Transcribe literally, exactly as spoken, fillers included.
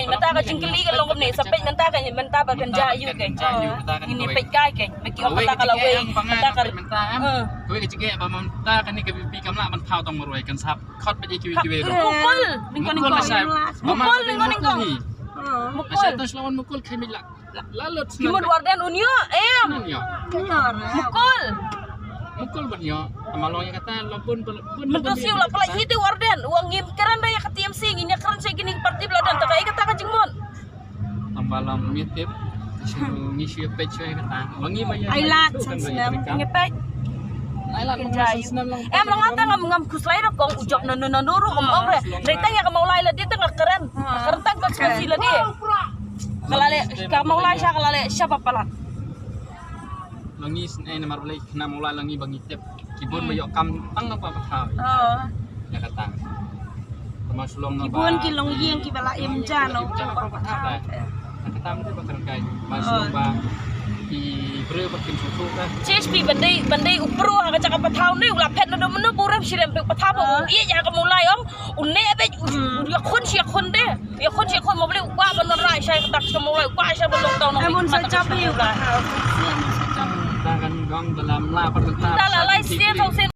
Mynta ka jingkylli ka long kumne, sa peit mynta ka, mynta ba kan jah ïa u ka. Ngin ïa peit kai ka. Ba ki ong kata ka lawei, mynta ka. Kawei ka jingeh ba mynta kane ka VPP kam lah ban thaw tang marwei kan sap khot ba ïa kiwei kiwei ruh. Mukul, nyngkong nyngkong. Mukul, nyngkong nyngkong. Mukul. Mukul. Ki mut Warden un ïoh em. Mukul. Mukul ban ïoh. Ama long ïa kata la bun bun. Mynta siew la pynlait hi te Warden. Wa ngim kren da ïa ka TMC, ngin ïa kren sha kine ki party ba la don, ta ka ïa kata ka jingmut. Tang ba long ngi tip. Ngi shu peit sha ïa kata. Wa ngi ba ïa. Ai lad san snem ngi peit. Ai lad san snem long. Em long ata ngam ngam khuslai ra kong u jop na na na ruh ong ong re. Dei tang ïa ka Mawlai la dei tang ka kren. Kren tang ka sngewsih la dei. Ka la leh ka Mawlai sha ka la leh sha ba palat. Long ngi sngewsih namar balei kane Mawlai long ngi ba ngi tip. Ki bun ba ïoh kam tang na ba pathaw. Ïa kata. Tama shlong na ba. Ki bun ki long ïing ki ba la im ja na u jong ba pathaw. Ïa kata mynta ba kren kai. Tama shlong ba ki briew ba kim sngewthuh ka. Chesh pi ban dei ban dei u pro ha ka jaka pathaw ne u la phet na dum no bu rem shi rem pek pathaw ba u ïa ka Mawlai ong. U ne bej u ïa khun shi khun de. Ïa khun shi khun mo beli u ba ban rai shai kata ka Mawlai u ba shai ban lockdown. Amun sa jap ïa u ba. Ta kan gong dalam la per ta. Ta la lai sien.